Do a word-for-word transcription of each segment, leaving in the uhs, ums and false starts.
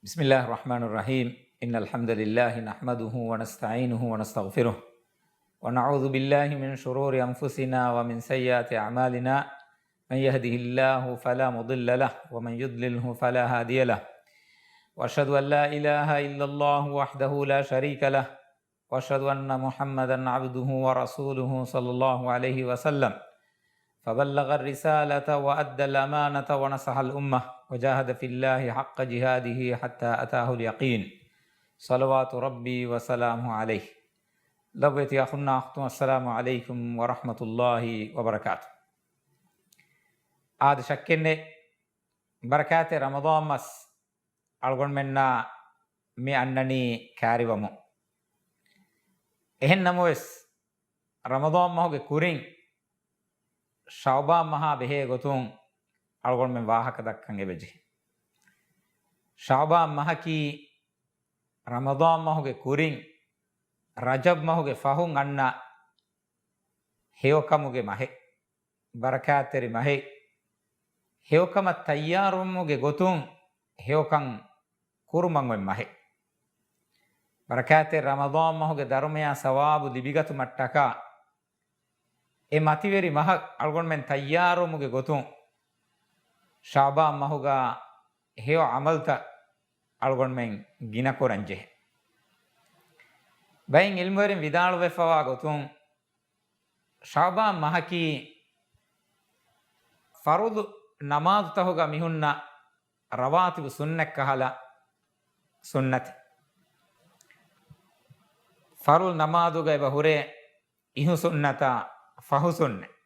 بسم الله الرحمن الرحيم. إن الحمد لله نحمده ونستعينه ونستغفره، ونعوذ بالله من شرور أنفسنا ومن سيئات أعمالنا. من يهده الله فلا مضل له، ومن يضلله فلا هادي له. وأشهد أن لا إله إلا الله وحده لا شريك له، وأشهد أن محمدا عبده ورسوله صلى الله عليه وسلم، فبلغ الرسالة وأدى الأمانة ونصح الأمة، وجاهد في الله حق جهاده حتى أتاه اليقين. صلوات ربي وسلامه عليه. ލޮބުވެތި އަޚުންނާ އުޚްތުން، السلام عليكم ورحمة الله وبركاته. އާދެ، ޝައްކެއް ނެތް، ބަރަކާތެއް ރަމަޟާން މަސް އަޅުގަނޑުމެންނާ މި އަންނަނީ ކާރިވަމުން. އެހެން ނަމަވެސް، ރަމަޟާން މަހުގެ ކުރިން ޝަޢުބާން މަހާ ބެހޭ ގޮތުން އަޅުގަނޑުމެން ވާހަކަ ދައްކަން އެބަޖެހޭ. ޝަޢުބާން މަހަކީ ރަމަޟާން މަހުގެ ކުރިން ރަޖަބް މަހުގެ ފަހުން އަންނަ ހެޔޮކަމުގެ މަހެއް، ބަރަކާތްތެރި މަހެއް، ހެޔޮކަމަށް ތައްޔާރުވުމުގެ ގޮތުން ހެޔޮކަން ކުރުމަށް އޮތް މަހެއް. ބަރަކާތްތެރި ރަމަޟާން މަހުގެ ދަރުމަޔާ ސަވާބު ލިބިގަތުމަށްޓަކާ، އެ މަތިވެރި މަހަށް އަޅުގަނޑުމެން ތައްޔާރުވުމުގެ ގޮތުން، ޝަޢުބާން މަހުގަ ހެޔޮ ޢަމަލުތައް އަޅުގަނޑުމެން ގިނަ ކުރަން ޖެހޭ. ބައެއް ޢިލްމުވެރިން ވިދާޅުވެފަވާ ގޮތުން، ޝަޢުބާން މަހަކީ ފަރުޟު ނަމާދުތަހުގަ މިހުންނަ ރަވާތިބު ސުންނަތް ކަހަލަ ސުންނަތެއް. ފަރުޟު ނަމާދުގަ އެބަ ހުރޭ އިހު ސުންނަތާ ފަހު ސުންނަތް.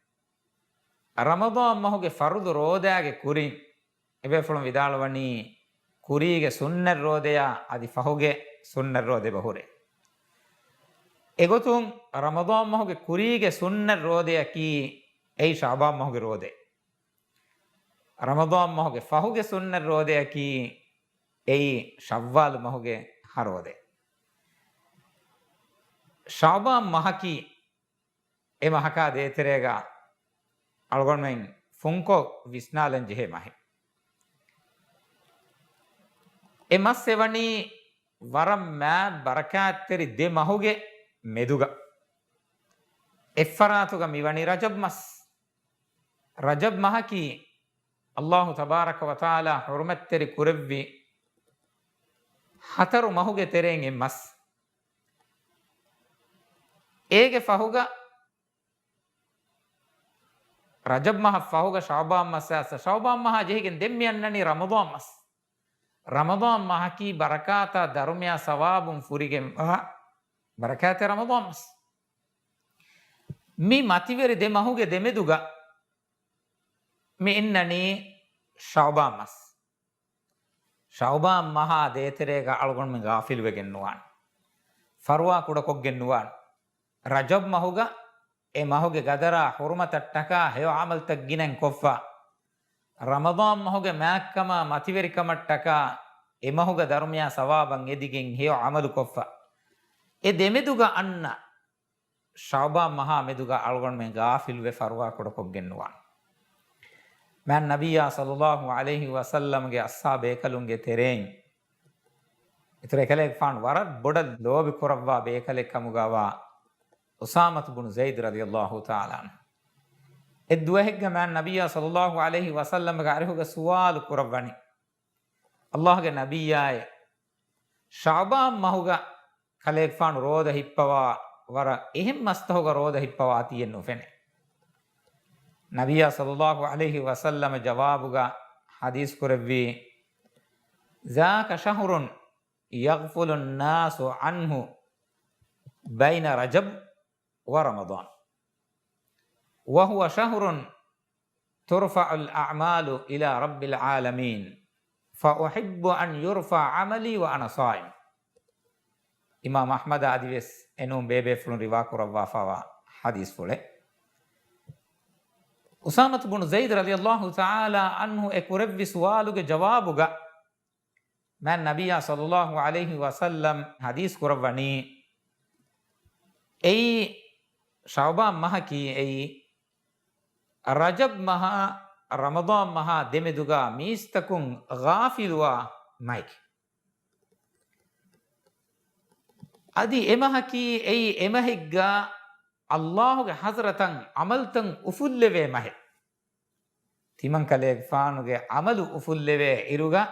ރަމަޟާން މަހުގެ ފަރުޟު ރޯދާގެ ކުރިން އެބޭފުޅުން ވިދާޅުވަނީ، ކުރީގެ ސުންނަތް ރޯދަޔާ އަދި ފަހުގެ ސުންނަތް ރޯދަ އެބަ ހުރޭ. އެގޮތުން ރަމަޟާން މަހުގެ ކުރީގެ ސުންނަތް ރޯދަޔަކީ އެއީ ޝަޢުބާން މަހުގެ ރޯދަ. ރަމަޟާން މަހުގެ ފަހުގެ ސުންނަތް ރޯދަޔަކީ އެއީ ޝައްވާލު މަހުގެ ހަ ރޯދަ. ޝަޢުބާން މަހަކީ އެ މަހަކާ ދޭތެރޭގަ އަޅުގަނޑުމެން ފުންކޮށް ވިސްނާލަން ޖެހޭ މަހެއް. އެ މަސް އެވަނީ ވަރަށް މާތް ބަރަކާތްތެރި ދެ މަހުގެ މެދުގަ. އެއްފަރާތުގަ މިވަނީ ރަޖަބް މަސް. ރަޖަބް މަހަކީ ﷲ ތަބާރަކަ ވަތަޢާލާ ޙުރުމަތްތެރި ކުރެއްވި ހަތަރު މަހުގެ ތެރެއިން އެއް މަސް. އޭގެ ފަހުގަ، ރަޖަބް މަހަށް ފަހުގަ ޝަޢުބާން މަސް އައިސް، ޝަޢުބާން މަހާ ޖެހިގެން ދެން މި އަންނަނީ ރަމަޟާން މަސް. ރަމަޟާން މަހަކީ ބަރަކާތާ ދަރުމަޔާ ސަވާބުން ފުރިގެންވާ ބަރަކާތެއް ރަމަޟާން މަސް. މި މަތިވެރި ދެ މަހުގެ ދެމެދުގަ މި އިންނަނީ ޝަޢުބާން މަސް. ޝަޢުބާން މަހާ ދޭތެރޭގަ އަޅުގަނޑުމެން ޣާފިލުވެގެން ނުވާން. ފަރުވާ ކުޑަކޮށްގެން ނުވާން. ރަޖަބް މަހުގަ އެ މަހުގެ ގަދަރާ ޙުރުމަތަށްޓަކާ ހެޔޮ ޢަމަލުތައް ގިނައިން ކޮށްފަ. ރަމަޟާން މަހުގެ މާތްކަމާ މަތިވެރިކަމަށްޓަކާ އެ މަހުގަ ދަރުމަޔާ ސަވާބަށް އެދިގެން ހެޔޮ ޢަމަލު ކޮށްފަ. އެ ދެމެދުގަ އަންނަ ޝަޢުބާން މަހާ މެދުގަ އަޅުގަނޑުމެން ޣާފިލުވެ ފަރުވާ ކުޑަކޮށްގެން ނުވާން. މާތް ނަބިއްޔާ ޞައްލައްލާހު ޢަލައިހި ވަސައްލަމްގެ އަޞްޙާބު ބޭކަލުންގެ ތެރެއިން އިތުރު އެކަލޭގެފާނު ވަރަށް ބޮޑަށް ލޯބި ކުރައްވާ ބޭކަލެއް ކަމުގަވާ އުސާމަތު ބުނު ޒައިދު ރަޟިޔައްލާހު ތަޢާލާ ޢަންހު. އެއްދުވަހެއްގަ މާތް ނަބިއްޔާ ޞައްލައްލާހު ޢަލައިހި ވަސައްލަމްގެ އަރިހުގަ ސުވާލު ކުރައްވަނީ، ﷲގެ ނަބިއްޔާއޭ، ޝަޢުބާން މަހުގަ ކަލޭގެފާނު ރޯދަ ހިއްޕަވާ ވަރަށް އެހެން މަސްތަހުގަ ރޯދަ ހިއްޕަވާތީއެއް ނުފެނޭ. ނަބިއްޔާ ޞައްލައްލާހު ޢަލައިހި ވަސައްލަމަ ޖަވާބުގަ ޙަދީޘް ކުރެއްވީ، ذاك شهر يغفل الناس عنه بين رجب ورمضان، وهو شهر ترفع الأعمال إلى رب العالمين، فأحب أن يرفع عملي وأنا صائم. އިމާމް އަޙްމަދަށް އަދިވެސް އެނޫން ބޭބޭފުޅުން ރިވާކުރައްވާފައިވާ ޙަދީޘްފުޅެއް. އުސާމަތު ބުނު ޒައިދު ރަޟިޔައްލާހު ތަޢާލާ ޢަންހު އެ ކުރެއްވި ސުވާލުގެ ޖަވާބުގަ، މާތް ނަބިއްޔާ ޞައްލައްލާހު ޢަލައިހި ވަސައްލަމް ޙަދީޘް ކުރައްވަނީ، އެއީ ޝަޢުބާން މަހަކީ އެއީ ރަޖަބް މަހާ ރަމަޟާން މަހާ ދެމެދުގަ މީސްތަކުން ޣާފިލުވާ މަހެކޭ. އަދި އެމަހަކީ އެއީ އެމަހެއްގަ ﷲ ގެ ޙަޟްރަތަށް ޢަމަލުތައް އުފުއްލެވޭ މަހެއް. ތިމަންކަލޭގެފާނުގެ ޢަމަލު އުފުއްލެވޭ އިރުގަ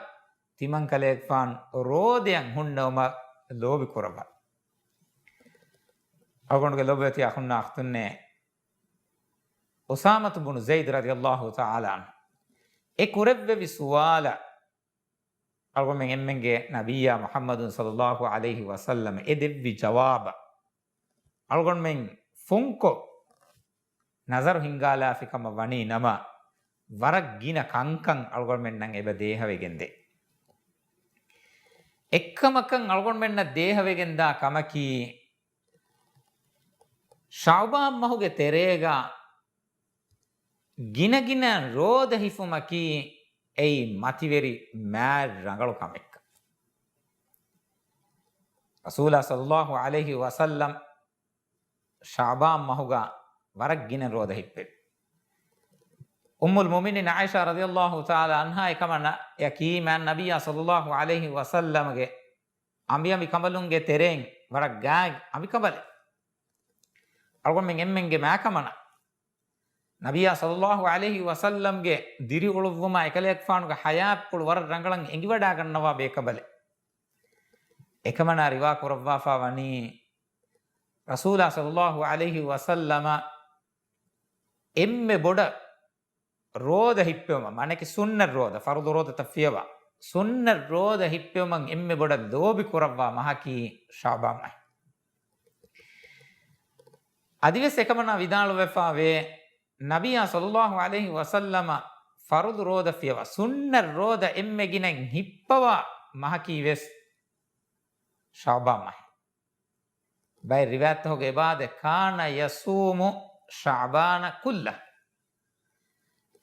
ތިމަންކަލޭގެފާނު ރޯދައަށް ހުންނެވުމަށް ލޯބި ކުރައްވާ. އަޅުގަނޑުގެ ލޮބުވެތި އަޚުންނާ އަޚްތުންނޭ، އުސާމަތު ބުނު ޒައިދު ރަޟިޔަﷲ ތަޢާލާ ޢަންހު އެ ކުރެއްވެވި ސުވާލަށް އަޅުގަނޑުމެން އެންމެންގެ ނަބިއްޔާ މުޙައްމަދު ޞައްލަﷲ ޢަލައިހި ވަސައްލަމަ އެ ދެއްވި ޖަވާބަށް އަޅުގަނޑުމެން ފުންކޮށް ނަޒަރު ހިންގާލާފި ކަމަށް ވަނީ ނަމަ، ވަރަށް ގިނަ ކަންކަން އަޅުގަނޑުމެންނަށް އެބަ ދޭހަވެގެންދޭ. އެއްކަމަކަށް އަޅުގަނޑުމެންނަށް ދޭހަވެގެންދާ ކަމަކީ، ޝަޢުބާން މަހުގެ ތެރޭގަ ގިނަގިނަ ރޯދަ ހިފުމަކީ އެއީ މަތިވެރި މާތް ރަނގަޅު ކަމެއްކަން. ރަސޫލާ ޞައްލަﷲ ޢަލައިހި ވަސައްލަމް ޝަޢުބާން މަހުގަ ވަރަށް ގިނަ ރޯދަ ހިއްޕެވި. އުއްމުލް މުއުމިނީން ޢާއިޝާ ރަޟިޔަﷲ ތަޢާލާ ޢަންހާ އެކަމަނާ ޔަކީ މާތް ނަބިއްޔާ ޞައްލަﷲ ޢަލައިހި ވަސައްލަމްގެ އަނބިއަނބި ކަނބަލުންގެ ތެރެއިން ވަރަށް ގާތް އަނބި ކަނބަލެއް. އަޅުގަނޑުމެން އެންމެންގެ މާކަމަނާ ނަބިއްޔާ ޞައްލަﷲ ޢަލައިހި ވަސައްލަމްގެ ދިރިއުޅުއްވުމާ އެކަލޭގެފާނުގެ ޙަޔާތްޕުޅު ވަރަށް ރަނގަޅަށް އެނގިވަޑާގަންނަވާ ބޭކަނބަލެއް. އެކަމަނާ ރިވާ ކުރައްވާފާ ވަނީ، ރަސޫލާ ޞައްލަﷲ ޢަލައިހި ވަސައްލަމަ އެންމެ ބޮޑަށް ރޯދަ ހިއްޕެވުމަށް، މާނައަކީ ސުންނަތް ރޯދަ، ފަރުޟު ރޯދަތައް ފިޔަވާ، ސުންނަތް ރޯދަ ހިއްޕެވުމަށް އެންމެ ބޮޑަށް ލޯބި ކުރައްވާ މަހަކީ ޝަޢުބާން މަހެއް. އަދިވެސް އެކަމަނާ ވިދާޅުވެފާވޭ، ނަބިއްޔާ ޞައްލަﷲ ޢަލައިހި ވަސައްލަމަ ފަރުޟު ރޯދަ ފިޔަވާ، ސުންނަތް ރޯދަ އެންމެ ގިނައިން ހިއްޕަވާ މަހަކީ ވެސް ޝަޢުބާން މަހެއް. ބައެއް ރިވާޔަތްތަކުގަ އެބައާދޭ، ކާނަ ޔަޞޫމު ޝަޢުބާނަ ކުއްލަ.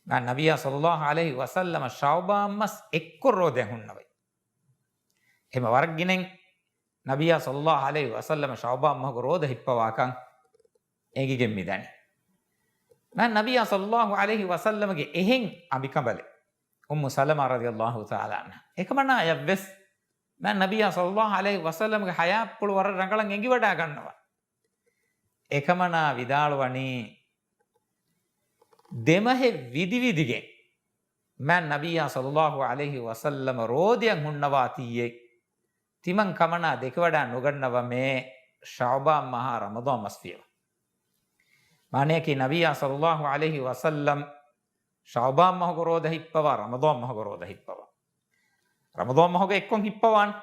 މާތް ނަބިއްޔާ ޞައްލަﷲ ޢަލައިހި ވަސައްލަމަ ޝަޢުބާން މަސް އެއްކޮށް ރޯދައަށް ހުންނަވައި. އެހެން ވަރަށް ގިނައިން ނަބިއްޔާ ޞައްލަﷲ ޢަލައިހި ވަސައްލަމަ ޝަޢުބާން މަހުގަ ރޯދަ ހިއްޕަވާކަން އެނގިގެން މިދަނީ. މާތް ނަބިއްޔާ ޞައްލަﷲ ޢަލައިހި ވަސައްލަމަގެ އެހެން އަނބިކަނބަލެއް އުއްމު ސަލަމާ ރަޟިޔަﷲ ތަޢާލާ ޢަންހާ. އެކަމަނާޔަށްވެސް މާތް ނަބިއްޔާ ޞައްލަﷲ ޢަލައިހި ވަސައްލަމަގެ ޙަޔާތްޕުޅު ވަރަށް ރަނގަޅަށް އެނގިވަޑާގަންނަވާ. އެކަމަނާ ވިދާޅުވަނީ، ދެމަހެއް ވިދިވިދިގެން މާތް ނަބިއްޔާ ޞައްލަﷲ ޢަލައިހި ވަސައްލަމަ ރޯދައަށް ހުންނަވާތީއޭ، ތިމަން ކަމަނާ ދެކެވަޑާ ނުގަންނަވަމޭ، ޝަޢުބާން މަހާ ރަމަޟާން މަސް ފިޔަވާ. މާނައަކީ، ނަބިއްޔާ ޞައްލަﷲ ޢަލައިހި ވަސައްލަމް ޝަޢުބާން މަހުގަ ރޯދަ ހިއްޕަވާ، ރަމަޟާން މަހުގަ ރޯދަ ހިއްޕަވާ. ރަމަޟާން މަހުގަ އެއްކޮށް ހިއްޕަވާން.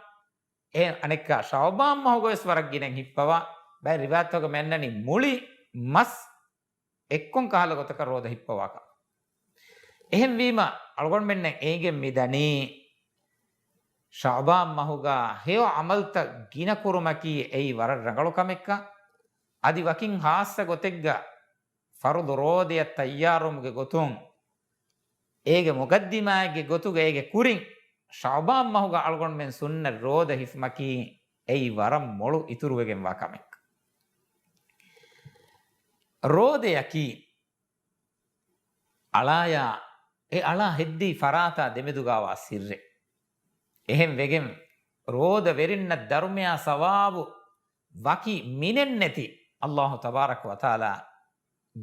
އެހެން އަނެއްކާ ޝަޢުބާން މަހުގަވެސް ވަރަށް ގިނައިން ހިއްޕަވާ. ބައެއް ރިވާޔަތްތަކުގަ މިއަންނަނީ މުޅި މަސް އެއްކޮށް ކަހަލަ ގޮތަކަށް ރޯދަ ހިއްޕަވާކަން. އެހެންވީމަ، އަޅުގަނޑުމެންނަށް އެނގިގެން މިދަނީ، ޝަޢުބާން މަހުގަ ހެޔޮ ޢަމަލުތައް ގިނަ ކުރުމަކީ އެއީ ވަރަށް ރަނގަޅު ކަމެއްކަން. އަދި ވަކިން ޚާއްޞަ ގޮތެއްގަ ފަރުޟު ރޯދަޔަށް ތައްޔާރުވުމުގެ ގޮތުން، އޭގެ މުޤައްދިމާއެއްގެ ގޮތުގަ އޭގެ ކުރިން ޝަޢުބާން މަހުގަ އަޅުގަނޑުމެން ސުންނަތް ރޯދަ ހިފުމަކީ އެއީ ވަރަށް މޮޅު އިތުރުވެގެންވާ ކަމެއް. ރޯދަޔަކީ އަޅާޔާ، އެ އަޅާ ހެއްދި ފަރާތާ ދެމެދުގާވާ ސިއްރެއް. އެހެން ވެގެން ރޯދަ ވެރިންނަށް ދަރުމަޔާ ސަވާބު ވަކި މިނެއްނެތި ﷲ ތަބާރަކަ ވަތަޢާލާ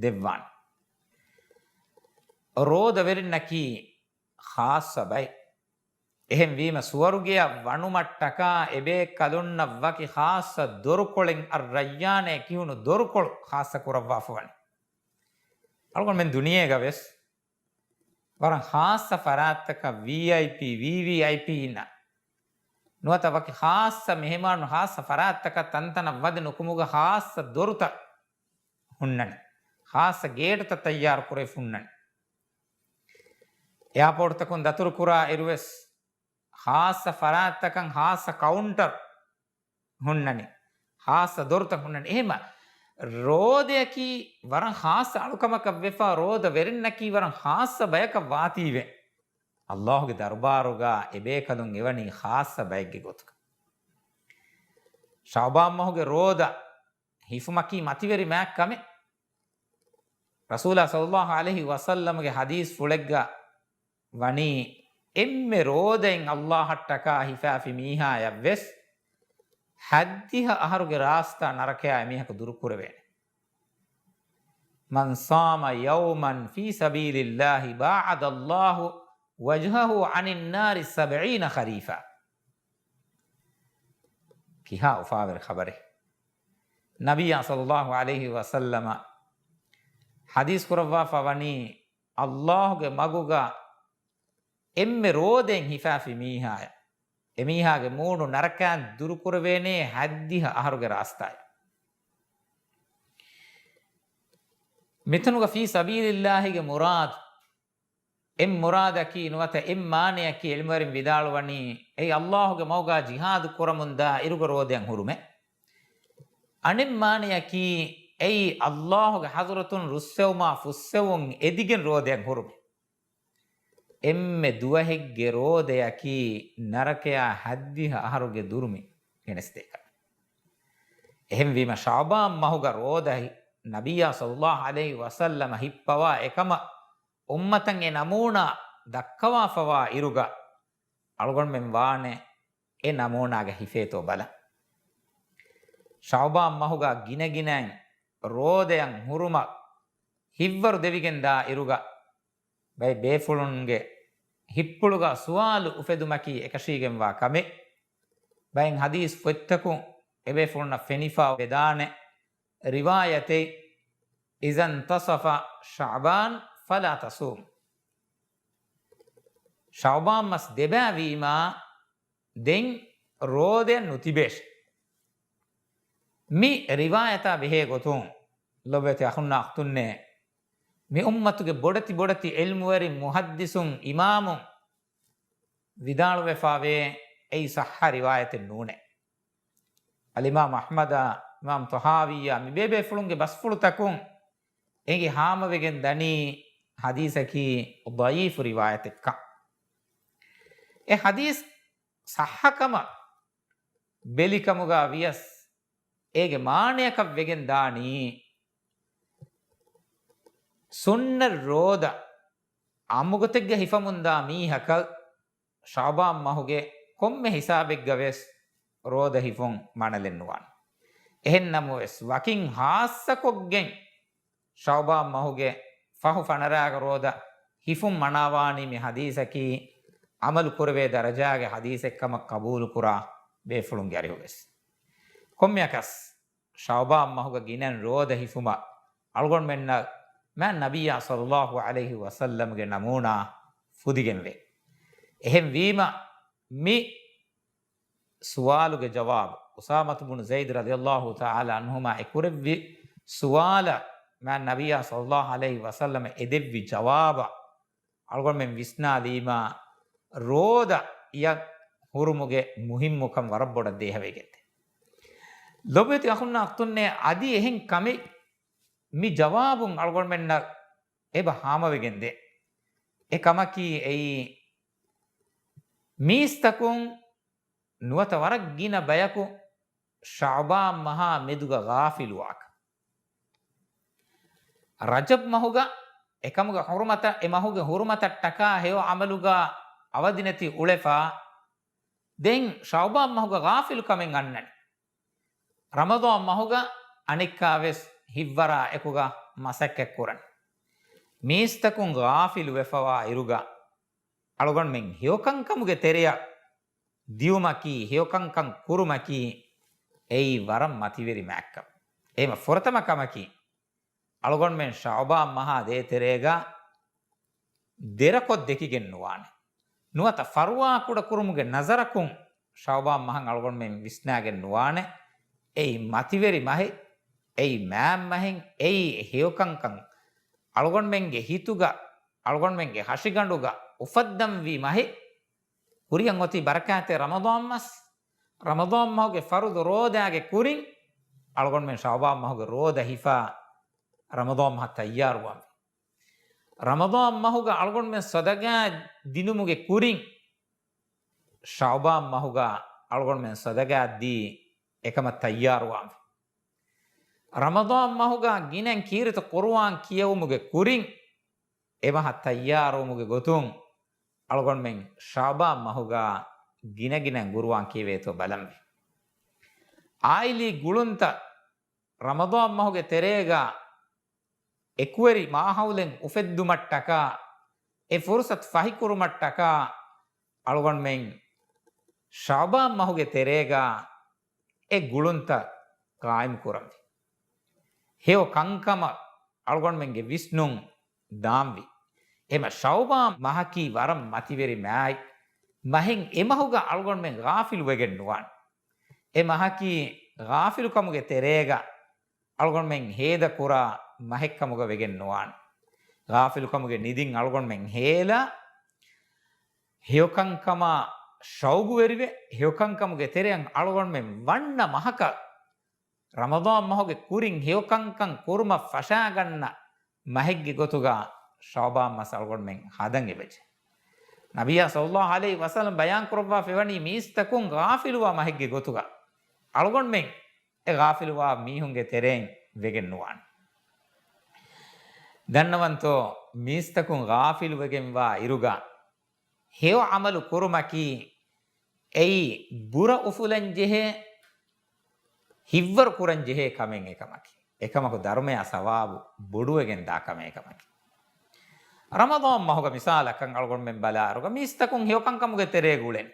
ދެއްވާނެ. ރޯދަ ވެރިންނަކީ ޚާއްޞަ ބައެއް. އެހެންވީމަ، ސުވަރުގެއަށް ވަނުމަށްޓަކާ އެބޭކަލުންނަށް ވަކި ޚާއްޞަ ދޮރުކޮޅެއް، އައްރައްޔާނޭ ކިހުނު ދޮރުކޮޅު ޚާއްޞަ ކުރައްވާފަވަނީ. އަޅުގަނޑުމެން ދުނިޔޭގަވެސް ވަރަށް ޚާއްޞަ ފަރާތްތަކަށް، ވީއައިޕީ، ވީވީއައިޕީ އިންނަ ނުވަތަ ވަކި ޚާއްޞަ މެހެމާނު ޚާއްޞަ ފަރާތްތަކަށް ތަންތަނަށް ވަދެ ނުކުމުގަ ޚާއްޞަ ދޮރުތައް ހުންނަނީ. ޚާއްޞަ ގޭޓުތައް ތައްޔާރު ކުރެވިފަ ހުންނަނީ. އެއާޕޯޓުތަކުން ދަތުރު ކުރާ އިރުވެސް ޚާއްޞަ ފަރާތްތަކަށް ޚާއްޞަ ކައުންޓަރު ހުންނަނީ. ޚާއްޞަ ދޮރުތައް ހުންނަނީ. އެހެމަ ރޯދަޔަކީ ވަރަށް ޚާއްޞަ އަޅުކަމަކަށް ވެފަ، ރޯދަ ވެރިންނަކީ ވަރަށް ޚާއްޞަ ބަޔަކަށް ވާތީވެ، ﷲ ގެ ދަރުބާރުގަ އެބޭކަލުން އެވަނީ ޚާއްޞަ ބައެއްގެ ގޮތުގަ. ޝަޢުބާން މަހުގެ ރޯދަ ހިފުމަކީ މަތިވެރި މާތް ކަމެއް. ރަސޫލާ ޞައްލައްލާހު ޢަލައިހި ވަސައްލަމްގެ ޙަދީޘްފުޅެއްގަ ވަނީ، އެންމެ ރޯދައިން ﷲ އަށްޓަކާ ހިފާފި މީހާޔަށްވެސް ހައްދިހަ އަހަރުގެ ރާސްތާ ނަރަކަޔާ އެމީހަކު ދުރުކުރެވޭނެ. من صام يوما في سبيل الله باعد الله وجهه عن النار سبعين خريفا. ކިހާ އުފާވެރި ޚަބަރެއް! ނަބިއްޔާ ޞައްލައްލާހު ޢަލައިހި ވަސައްލަމަ ޙަދީޘް ކުރައްވާފަ ވަނީ، ﷲ ގެ މަގުގަ އެންމެ ރޯދައިން ހިފާފި މީހާޔަށް، އެމީހާގެ މޫނު ނަރަކައިން ދުރުކުރެވޭނޭ ހައްދިހަ އަހަރުގެ ރާސްތާޔަށް. މިތަނުގަ ފީ ސަބީލިއްލާހިގެ މުރާދު، އެއް މުރާދަކީ ނުވަތަ އެއް މާނަޔަކީ ޢިލްމުވެރިން ވިދާޅުވަނީ، އެއީ ﷲ ގެ މަގުގާ ޖިހާދު ކުރަމުންދާ އިރުގަ ރޯދައަށް ހުރުމެއް. އަނެއް މާނަޔަކީ، އެއީ ﷲ ގެ ޙަޟްރަތުން ރުއްސެވުމާ ފުއްސެވުން އެދިގެން ރޯދައަށް ހުރުމެއް. އެންމެ ދުވަހެއްގެ ރޯދަޔަކީ ނަރަކަޔާ ހައްދިހަ އަހަރުގެ ދުރުމި ގެނެސްދޭކަށް. އެހެންވީމަ، ޝަޢުބާން މަހުގަ ރޯދަ ހި-، ނަބިއްޔާ ޞައްލައްލާހު ޢަލައިހި ވަސައްލަމަ ހިއްޕަވާ އެކަމަށް އުއްމަތަށް އެ ނަމޫނާ ދައްކަވާފަވާ އިރުގަ، އަޅުގަނޑުމެން ވާނެ އެ ނަމޫނާގަ ހިފޭތޯ ބަލަން. ޝަޢުބާން މަހުގަ ގިނަގިނައިން ރޯދައަށް ހުރުމަށް ހިތްވަރު ދެވިގެން ދާ އިރުގަ، ބައެއް ބޭފުޅުންގެ ހިތްޕުޅުގަ ސުވާލު އުފެދުމަކީ އެކަށީގެންވާ ކަމެއް. ބައެއް ޙަދީޘް ފޮތްތަކުން އެބޭފުޅުންނަށް ފެނިފަ ވެދާނެ ރިވާޔަތެއް، إذا انتصف شعبان فلا تصوم. ޝަޢުބާން މަސް ދެބައިވީމާ، ދެން ރޯދައެއް ނުތިބޭށެ. މި ރިވާޔަތާ ބެހޭ ގޮތުން، ލޮބުވެތި އަޚުންނާ އުޚްތުންނޭ، މި އުއްމަތުގެ ބޮޑެތި ބޮޑެތި ޢިލްމުވެރިން، މުޙައްދިޘުން، އިމާމުން ވިދާޅުވެފާވޭ، އެއީ ޞައްޙަ ރިވާޔަތެއް ނޫނޭ. އަލްއިމާމް އަޙްމަދާ، އިމާމް ޠަޙާވީއާ، މި ބޭބޭފުޅުންގެ ބަސްފުޅުތަކުން އެނގި ހާމަވެގެން ދަނީ ޙަދީޘަކީ ޟަޢީފު ރިވާޔަތެއްކަން. އެ ޙަދީޘް ޞައްޙަކަމަށް ބެލިކަމުގަ ވިޔަސް، އޭގެ މާނަޔަކަށް ވެގެން ދާނީ، ސުންނަތް ރޯދަ އާއްމުގޮތެއްގަ ހިފަމުންދާ މީހަކަށް ޝަޢުބާން މަހުގެ ކޮންމެ ހިސާބެއްގަ ވެސް ރޯދަ ހިފުން މަނަލެއް ނުވާނެ. އެހެން ނަމަވެސް، ވަކިން ޚާއްޞަކޮށްގެން ޝަޢުބާން މަހުގެ ފަހު ފަނަރައިގަ ރޯދަ ހިފުން މަނާވާނީ މި ޙަދީޘަކީ ޢަމަލު ކުރެވޭ ދަރަޖާގެ ޙަދީޘެއްކަމަށް ޤަބޫލު ކުރާ ބޭފުޅުންގެ އަރިހު ވެސް. ކޮންމެއަކަސް، ޝަޢުބާން މަހުގަ ގިނައިން ރޯދަ ހިފުމަށް އަޅުގަނޑުމެންނަށް މާތް ނަބިއްޔާ ޞައްލައްލާހު ޢަލައިހި ވަސައްލަމްގެ ނަމޫނާ ފުދިގެންވޭ. އެހެންވީމަ، މި ސުވާލުގެ ޖަވާބު، އުސާމަތު ބުނު ޒައިދު ރަޟިޔައްލާހު ތަޢާލާ ޢަންހުމާ އެ ކުރެއްވި ސުވާލަށް މާތް ނަބިއްޔާ ޞައްލައްލާހު ޢަލައިހި ވަސައްލަމަ އެދެއްވި ޖަވާބަށް އަޅުގަނޑުމެން ވިސްނާލީމާ، ރޯދައަށް ހުރުމުގެ މުހިއްމުކަން ވަރަށް ބޮޑަށް ދޭހަވެގެންދޭ. ލޮބުވެތި އަޚުންނާ އުޚްތުންނޭ، އަދި އެހެން ކަމެއް މި ޖަވާބުން އަޅުގަނޑުމެންނަށް އެބަ ހާމަވެގެންދޭ. އެ ކަމަކީ އެއީ، މީސްތަކުން ނުވަތަ ވަރަށް ގިނަ ބަޔަކު ޝަޢުބާން މަހާ މެދުގަ ޣާފިލުވާކަން. ރަޖަބް މަހުގަ އެކަމުގެ ޙުރުމަތަށް، އެ މަހުގެ ޙުރުމަތަށްޓަކާ ހެޔޮ ޢަމަލުގަ އަވަދިނެތި އުޅެފަ، ދެން ޝަޢުބާން މަހުގަ ޣާފިލުކަމެއް އަންނަނީ. ރަމަޟާން މަހުގަ އަނެއްކާވެސް ހިތްވަރާ އެކުގަ މަސައްކަތްކުރަން. މީސްތަކުން ޣާފިލުވެފަވާ އިރުގަ، އަޅުގަނޑުމެން ހެޔޮކަންކަމުގެ ތެރެއަށް ދިއުމަކީ، ހެޔޮކަންކަން ކުރުމަކީ، އެއީ ވަރަށް މަތިވެރި މާތްކަން. އެހެން ފުރަތަމަ ކަމަކީ، އަޅުގަނޑުމެން ޝަޢުބާން މަހާ ދޭތެރޭގަ ދެރަކޮށް ދެކިގެން ނުވާނެ. ނުވަތަ ފަރުވާ ކުޑަކުރުމުގެ ނަޒަރަކުން ޝަޢުބާން މަހަށް އަޅުގަނޑުމެން ވިސްނާގެން ނުވާނެ. އެއީ މަތިވެރި މަހެއް، އެއީ މާތް މަހެއް، އެއީ ހެޔޮކަންކަން އަޅުގަނޑުމެންގެ ހިތުގަ، އަޅުގަނޑުމެންގެ ހަށިގަނޑުގަ އުފައްދަންވީ މަހެއް. ކުރިއަށް އޮތީ ބަރަކާތެއް ރަމަޟާން މަސް. ރަމަޟާން މަހުގެ ފަރުޟު ރޯދާގެ ކުރިން އަޅުގަނޑުމެން ޝަޢުބާން މަހުގެ ރޯދަ ހިފާ ރަމަޟާން މަހަށް ތައްޔާރުވާންވީ. ރަމަޟާން މަހުގަ އަޅުގަނޑުމެން ޞަދަޤާތް ދިނުމުގެ ކުރިން، ޝަޢުބާން މަހުގަ އަޅުގަނޑުމެން ޞަދަޤާތް ދީ އެކަމަށް ތައްޔާރުވާންވީ. ރަމަޟާން މަހުގަ ގިނައިން ކީރިތި ޤުރުއާން ކިޔެވުމުގެ ކުރިން، އެ މަހަށް ތައްޔާރުވުމުގެ ގޮތުން އަޅުގަނޑުމެން ޝަޢުބާން މަހުގަ ގިނަގިނައިން ޤުރުއާން ކިޔެވޭތޯ ބަލަންވީ. އާއިލީ ގުޅުންތައް ރަމަޟާން މަހުގެ ތެރޭގަ އެކުވެރި މާހައުލެއް އުފެއްދުމަށްޓަކާ، އެ ފުރުސަތު ފަހިކުރުމަށްޓަކާ، އަޅުގަނޑުމެން ޝަޢުބާން މަހުގެ ތެރޭގަ އެ ގުޅުންތައް ޤާއިމު ކުރަންވީ. ހެޔޮ ކަންކަމަށް އަޅުގަނޑުމެންގެ ވިސްނުން ދާންވީ. އެމަ ޝަޢުބާން މަހަކީ ވަރަށް މަތިވެރި މާތް މަހެއް. އެ މަހުގަ އަޅުގަނޑުމެން ޣާފިލު ވެގެން ނުވާނެ. އެ މަހަކީ ޣާފިލުކަމުގެ ތެރޭގަ އަޅުގަނޑުމެން ހޭދަ ކުރާ މަހެއްކަމުގަ ވެގެން ނުވާނެ. ޣާފިލުކަމުގެ ނިދިން އަޅުގަނޑުމެން ހޭލާ، ހެޔޮކަންކަމާ ޝައުގުވެރިވެ، ހެޔޮކަންކަމުގެ ތެރެއަށް އަޅުގަނޑުމެން ވަންނަ މަހަކަށް، ރަމަޟާން މަހުގެ ކުރިން ހެޔޮކަންކަން ކުރުމަށް ފަށާގަންނަ މަހެއްގެ ގޮތުގަ ޝަޢުބާން މަސް އަޅުގަނޑުމެން ހަދަން އެބަޖެ. ނަބިއްޔާ ޞައްލައްލާހު ޢަލައިހި ވަސައްލަމް ބަޔާން ކުރައްވާފައިވަނީ މީސްތަކުން ޣާފިލުވާ މަހެއްގެ ގޮތުގަ އަޅުގަނޑުމެން އެ ޣާފިލުވާ މީހުންގެ ތެރެއިން ވެގެން ނުވާނެ. ދަންނަވަންތޯ، މީސްތަކުން ޣާފިލުވެގެންވާ އިރުގަ ހެޔޮ ޢަމަލު ކުރުމަކީ އެއީ ބުރަ އުފުލަން ޖެހޭ، ހިއްވަރު ކުރަން ޖެހޭ ކަމެއް އެކަމަކީ. އެކަމަކު ދަރުމަޔާ ސަވާބު ބޮޑުވެގެން ދާ ކަމެއް އެކަމަކީ. ރަމަޟާން މަހުގަ މިސާލަކަށް އަޅުގަނޑުމެން ބަލާއިރުގަ މީސްތަކުން ހެޔޮ ކަންކަމުގެ ތެރޭގަ އުޅެނީ.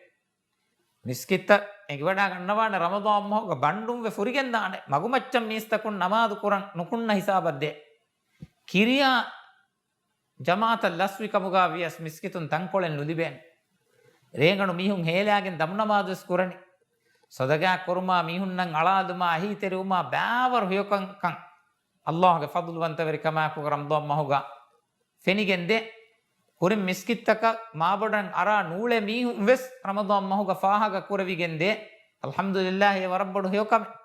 މިސްކިތްތައް އެނގިވަޑާ ގަންނަވާނެ ރަމަޟާން މަހުގަ ބަންޑުންވެ ފުރިގެންދާނެ. މަގުމައްޗަށް މީސްތަކުން ނަމާދު ކުރަން ނުކުންނަ ހިސާބަށް ދޭ. ކިރިޔާ ޖަމާޢަތަށް ލަސްވި ކަމުގަ ވިޔަސް މިސްކިތުން ތަންކޮޅެއް ނުލިބޭނެ. ރޭގަނޑު މީހުން ހޭލާގެން ދަމުނަމާދުވެސް ކުރަނީ. ޞަދަޤާ ކުރުމާ، މީހުންނަށް އަޅާލުމާ، އެހީތެރިވުމާ، ބާވަރު ހެޔޮކަންކަން ﷲ ގެ ފަޟްލުވަންތަވެރިކަމާއެކުގަ ރަމަޟާން މަހުގަ ފެނިގެންދޭ. ކުރިން މިސްކިތްތަކަށް މާބޮޑަށް އަރާ ނޫޅޭ މީހުން ވެސް ރަމަޟާން މަހުގަ ފާހަގަ ކުރެވިގެންދޭ. އަލްޙަމްދުލިއްލާހި، އެ ވަރަށް ބޮޑު ހެޔޮކަމެއް.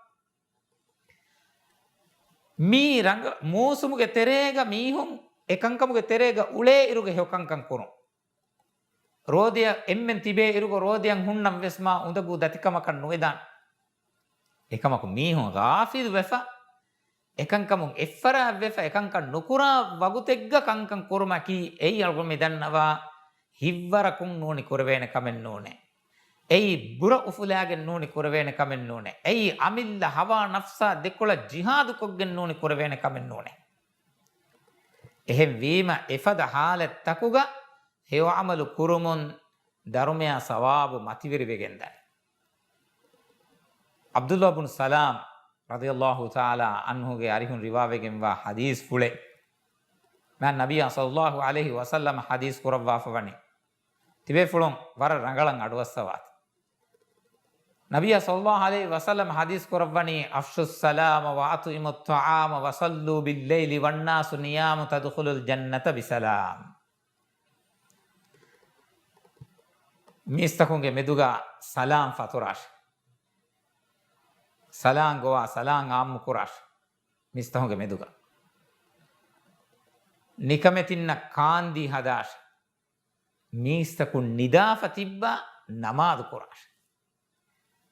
މީ ރަނގަ-، މޫސުމުގެ ތެރޭގަ މީހުން އެކަންކަމުގެ ތެރޭގަ އުޅޭ އިރުގެ ހެޔޮކަންކަން ކުރުން. ރޯދަޔަށް އެންމެން ތިބޭ އިރުގަ ރޯދަޔަށް ހުންނަން ވެސް މާ އުނދަގޫ ދަތިކަމަކަށް ނުވެދާނެ. އެކަމަކު މީހުން ޣާފިލު ވެފަ، އެކަންކަމުން އެއްފަރާތް ވެފަ، އެކަންކަން ނުކުރާ ވަގުތެއްގަ ކަންކަން ކުރުމަކީ އެއީ އަޅުގަނޑު މި ދަންނަވާ ހިތްވަރަކުން ނޫނީ ކުރެވޭނެ ކަމެއް ނޫނޭ. އެއީ ބުރަ އުފުލާގެން ނޫނީ ކުރެވޭނެ ކަމެއް ނޫނޭ. އެއީ އަމިއްލަ ހަވާ ނަފްސާ ދެކޮޅަށް ޖިހާދުކޮށްގެން ނޫނީ ކުރެވޭނެ ކަމެއް ނޫނޭ. އެހެންވީމަ، އެފަދަ ޙާލަތްތަކުގަ ހެޔޮ ޢަމަލު ކުރުމުން ދަރުމަޔާ ސަވާބު މަތިވެރިވެގެންދާނެ. ޢަބްދުﷲ ބުނު ސަލާމް ރަޟިޔަﷲ ތަޢާލާ ޢަންހުގެ އަރިހުން ރިވާވެގެންވާ ޙަދީޘްފުޅެއް. މާތް ނަބިއްޔާ ޞައްލަﷲ ޢަލައިހި ވަސައްލަމަ ޙަދީޘް ކުރައްވާފަ ވަނީ، ތިބޭފުޅުން ވަރަށް ރަނގަޅަށް އަޑުއައްސަވާތި. ނަބިއްޔާ ޞައްލަﷲ ޢަލައިހި ވަސައްލަމަ ޙަދީޘް ކުރައްވަނީ، أفشوا السلام وأطعموا الطعام وصلوا بالليل والناس نيام تدخلوا الجنة بسلام. މީސްތަކުންގެ މެދުގަ ސަލާން ފަތުރާށެ. ސަލާން ގޮވާ، ސަލާން ޢާއްމު ކުރާށެ. މީސްތަކުންގެ މެދުގަ ނިކަމެތިންނަށް ކާންދީ ހަދާށެ. މީސްތަކުން ނިދާފަ ތިއްބާ ނަމާދު ކުރާށެ.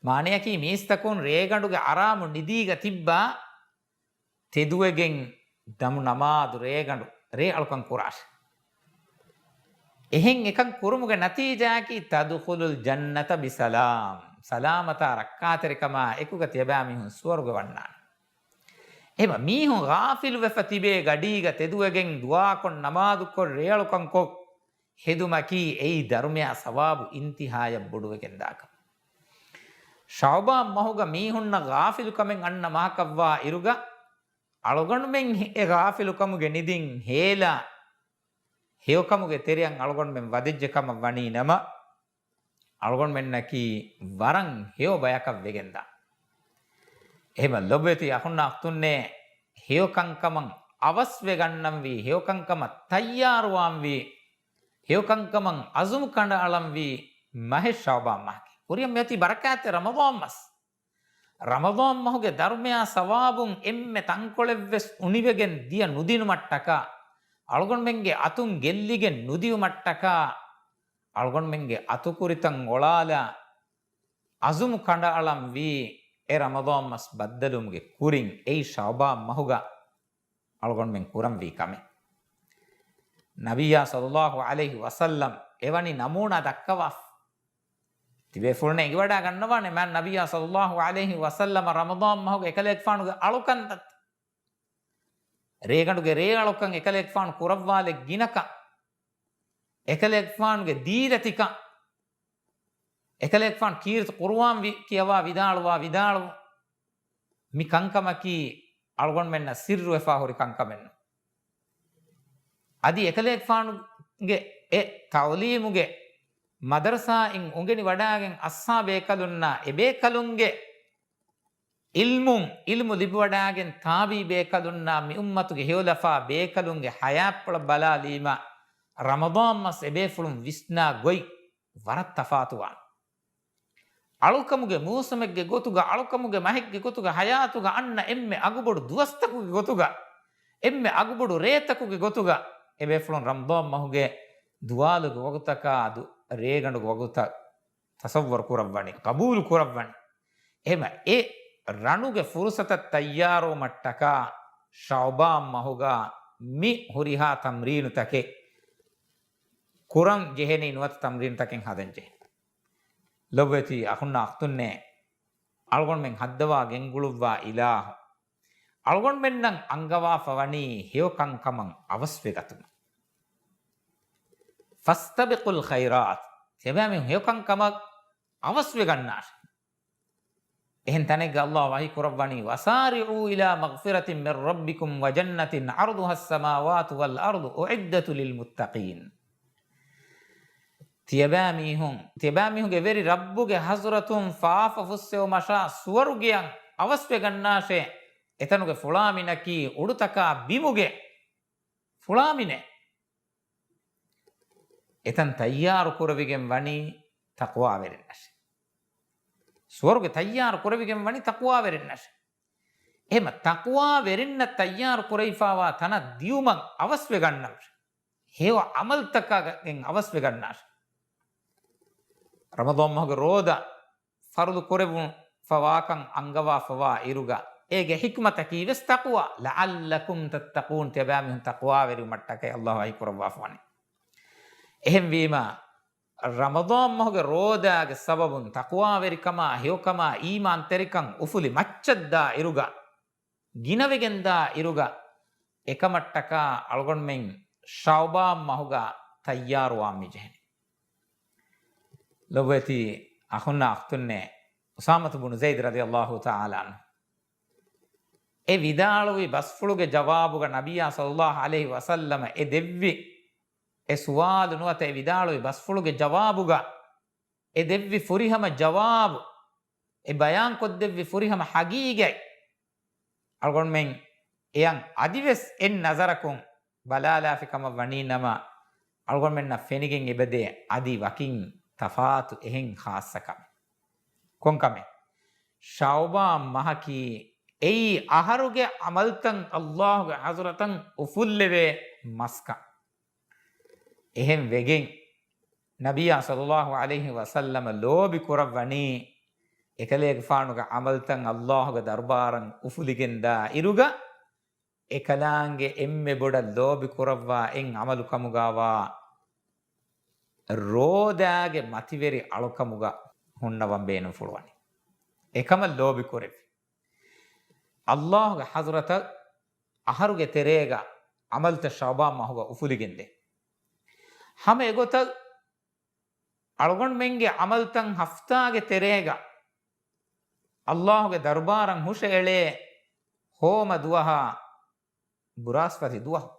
މާނަޔަކީ މީސްތަކުން ރޭގަނޑުގެ އަރާމު ނިދީގަ ތިއްބާ ތެދުވެގެން ދަމު ނަމާދު ރޭގަނޑު ރޭ އަޅުކަން ކުރާށެ. އެހެން އެކަން ކުރުމުގެ ނަތީޖާއަކީ تدخلوا الجنة بسلام، ސަލާމަތާ ރައްކާތެރިކަމާ އެކުގަ ތިޔަބައިމީހުން ސުވަރުގެ ވަންނާނެ. އެހެންވީމަ މީހުން ޣާފިލުވެފަ ތިބޭ ގަޑީގަ ތެދުވެގެން ދުޢާކޮށް ނަމާދުކޮށް ރޭއަޅުކަންކޮށް ހެދުމަކީ އެއީ ދަރުމަޔާ ސަވާބު އިންތިހާޔަށް ބޮޑުވެގެންދާކަން. ޝަޢުބާން މަހުގަ މީހުންނަށް ޣާފިލުކަމެއް އަންނަ މަހަކަށްވާ އިރުގަ އަޅުގަނޑުމެން އެ ޣާފިލުކަމުގެ ނިދިން ހޭލާ، ހެޔޮކަމުގެ ތެރެއަށް އަޅުގަނޑުމެން ވަދެއްޖެ ކަމަށް ވަނީ ނަމަ، އަޅުގަނޑުމެންނަކީ ވަރަށް ހެޔޮ ބަޔަކަށް ވެގެންދާ. އެހެންވީމަ ލޮބުވެތި އަޚުންނާ އުޚްތުންނޭ، ހެޔޮކަންކަމަށް އަވަސްވެ ގަންނަންވީ، ހެޔޮކަންކަމަށް ތައްޔާރުވާންވީ، ހެޔޮކަންކަމަށް ޢަޒުމު ކަނޑައަޅަންވީ މަހެއް ޝަޢުބާން މަހަކީ. ކުރިއަށް މިއޮތީ ބަރަކާތްތެރި ރަމަޟާން މަސް. ރަމަޟާން މަހުގެ ދަރުމަޔާ ސަވާބުން އެންމެ ތަންކޮޅެއްވެސް އުނިވެގެން ދިޔަ ނުދިނުމަށްޓަކާ، އަޅުގަނޑުމެންގެ އަތުން ގެއްލިގެން ނުދިޔުމަށްޓަކާ، އަޅުގަނޑުމެންގެ އަތުކުރިތައް އޮޅާލާ، ޢަޒުމު ކަނޑައަޅަންވީ އެ ރަމަޟާން މަސް ބައްދަލުވުމުގެ ކުރިން އެއީ ޝަޢުބާން މަހުގަ އަޅުގަނޑުމެން ކުރަންވީ ކަމެއް. ނަބިއްޔާ ޞައްލަﷲ ޢަލައިހި ވަސައްލަމް އެވަނި ނަމޫނާ ދައްކަވާފަ. ތިބޭފުޅުން އެނގިވަޑާ ގަންނަވާނެ މާތް ނަބިއްޔާ ޞައްލައްލާހު ޢަލައިހި ވަސައްލަމަ ރަމަޟާން މަހުގެ އެކަލޭގެފާނުގެ އަޅުކަންތައް، ރޭގަނޑުގެ ރޭ އަޅުކަން އެކަލޭގެފާނު ކުރައްވާލެއް ގިނަކަން، އެކަލޭގެފާނުގެ ދީލަތިކަން، އެކަލޭގެފާނު ކީރިތި ޤުރުއާން ވި-، ކިޔަވާ ވިދާޅުވާ ވިދާޅު، މި ކަންކަމަކީ އަޅުގަނޑުމެންނަށް ސިއްރުވެފާ ހުރި ކަންކަމެއްނު. އަދި އެކަލޭގެފާނުގެ އެ ތަޢުލީމުގެ މަދަރުސާއިން އުނގެނި ވަޑާގެން އައްސާ ބޭކަލުންނާ އެބޭކަލުންގެ ޢިލްމުން، ޢިލްމު ލިބިވަޑާގެން ތާބީ ބޭކަލުންނާ މި އުއްމަތުގެ ހެޔޮލަފާ ބޭކަލުންގެ ޙަޔާތްޕުޅަށް ބަލާލީމަ، ރަމަޟާން މަސް އެބޭފުޅުން ވިސްނާ ގޮތް ވަރަށް ތަފާތުވާނެ. އަޅުކަމުގެ މޫސުމެއްގެ ގޮތުގަ، އަޅުކަމުގެ މަހެއްގެ ގޮތުގަ، ޙަޔާތުގަ އަންނަ އެންމެ އަގުބޮޑު ދުވަސްތަކުގެ ގޮތުގަ، އެންމެ އަގުބޮޑު ރޭތަކުގެ ގޮތުގަ، އެބޭފުޅުން ރަމަޟާން މަހުގެ ދުވާލުގެ ވަގުތަކާ ދު-، ރޭގަނޑުގެ ވަގުތައް ތަޞައްވަރު ކުރައްވަނީ، ޤަބޫލު ކުރައްވަނީ. އެހެމަ އެ ރަނުގެ ފުރުޞަތަށް ތައްޔާރުވުމަށްޓަކާ ޝަޢުބާން މަހުގަ މި ހުރިހާ ތަމްރީނުތަކެއް ކުރަން ޖެހެނީ ނުވަތަ ތަމްރީނުތަކެއް ހަދަން ޖެހެނީ. ލޮބުވެތި އަޚުންނާ އަޚްތުންނޭ، އަޅުގަނޑުމެން ހައްދަވާ ގެންގުޅުއްވާ އިލާހު އަޅުގަނޑުމެންނަށް އަންގަވާފަ ވަނީ ހެޔޮކަންކަމަށް އަވަސްވެގަތުމަށް. ފަސްތަބިޤުލް ޚައިރާތް، ތިޔަބައިމީހުން ހެޔޮކަންކަމަށް އަވަސްވެގަންނާށެ. އެހެން ތަނެއްގަ ﷲ ވަޙީ ކުރައްވަނީ، وسارعوا إلى مغفرة من ربكم وجنة عرضها السماوات والأرض أعدت للمتقين. ތިޔަބައިމީހުން، ތިޔަބައިމީހުންގެ ވެރި ރައްބުގެ ޙަޟްރަތުން ފާފަ ފުއްސެވުމަށާ ސުވަރުގެއަށް އަވަސްވެގަންނާށޭ. އެތަނުގެ ފުޅާމިނަކީ އުޑުތަކާ ބިމުގެ ފުޅާމިނެއް. އެތަން ތައްޔާރު ކުރެވިގެން ވަނީ ތަޤްވާވެރިންނަށެ. ސުވަރުގެ ތައްޔާރު ކުރެވިގެން ވަނީ ތަޤްވާވެރިންނަށެ. އެހެމަ ތަޤްވާވެރިންނަށް ތައްޔާރު ކުރެވިފާވާ ތަނަށް ދިޔުމަށް އަވަސްވެގަންނަން. ހެޔޮ ޢަމަލްތަކަށް އަވަސްވެގަންނާށެ. ރަމަޟާން މަހުގެ ރޯދަ ފަރުޟު ކުރެވުން ފަވާކަން އަންގަވާފަވާ އިރުގަ، އޭގެ ޙިކްމަތަކީ ވެސް ތަޤްވާ، لعلكم تتقون، ތިޔަބައިމީހުން ތަޤްވާވެރިވުމަށްޓަކައި ﷲ ވަޙީ ކުރައްވާފަވަނީ. އެހެންވީމަ، ރަމަޟާން މަހުގެ ރޯދާގެ ސަބަބުން ތަޤްވާވެރިކަމާ، ހެޔޮކަމާ، އީމާންތެރިކަން އުފުލި މައްޗަށްދާ އިރުގަ، ގިނަވެގެންދާ އިރުގަ، އެކަމަށްޓަކާ އަޅުގަނޑުމެން ޝަޢުބާން މަހުގަ ތައްޔާރުވާން މިޖެހެނީ. ލޮބުވެތި އަޚުންނާ އަޚްތުންނޭ، އުސާމަތު ބުނު ޒައިދު ރަޟިޔަﷲ ތަޢާލާ ޢަންހު އެ ވިދާޅުވި ބަސްފުޅުގެ ޖަވާބުގަ ނަބިއްޔާ ޞައްލަﷲ ޢަލައިހި ވަސައްލަމަ އެ ދެއްވި އެ ސުވާލު ނުވަތަ އެ ވިދާޅުވި ބަސްފުޅުގެ ޖަވާބުގަ އެ ދެއްވި ފުރިހަމަ ޖަވާބު، އެ ބަޔާންކޮށްދެއްވި ފުރިހަމަ ހަގީގަތް، އަޅުގަނޑުމެން އެޔަށް އަދިވެސް އެއް ނަޒަރަކުން ބަލާލާފި ކަމަށް ވަނީ ނަމަ، އަޅުގަނޑުމެންނަށް ފެނިގެން އެބަދޭ އަދި ވަކިން ތަފާތު އެހެން ޚާއްޞަ ކަމެއް. ކޮންކަމެއް؟ ޝަޢުބާން މަހަކީ އެއީ އަހަރުގެ ޢަމަލްތައް ﷲ ގެ ޙަޟްރަތަށް އުފުއްލެވޭ މަސްކަން. އެހެން ވެގެން، ނަބިއްޔާ ޞައްލަﷲ ޢަލައިހި ވަސައްލަމަ ލޯބި ކުރައްވަނީ، އެކަލޭގެފާނުގެ ޢަމަލްތައް ﷲ ގެ ދަރުބާރަށް އުފުލިގެންދާ އިރުގަ، އެކަލާނގެ އެންމެ ބޮޑަށް ލޯބި ކުރައްވާ އެއް ޢަމަލު ކަމުގަވާ ރޯދާގެ މަތިވެރި އަޅުކަމުގަ ހުންނަވަން ބޭނުންފުޅުވަނީ. އެކަމަށް ލޯބި ކުރެވި. ﷲ ގެ ޙަޟްރަތަށް އަހަރުގެ ތެރޭގަ ޢަމަލްތައް ޝަޢުބާން މަހުގަ އުފުލިގެންދޭ. ހަމަ އެގޮތަށް އަޅުގަނޑުމެންގެ ޢަމަލްތައް ހަފްތާގެ ތެރޭގަ ﷲ ގެ ދަރުބާރަށް ހުށައެޅޭ ހޯމަ ދުވަހާ ބުރާސްފަތި ދުވަހު.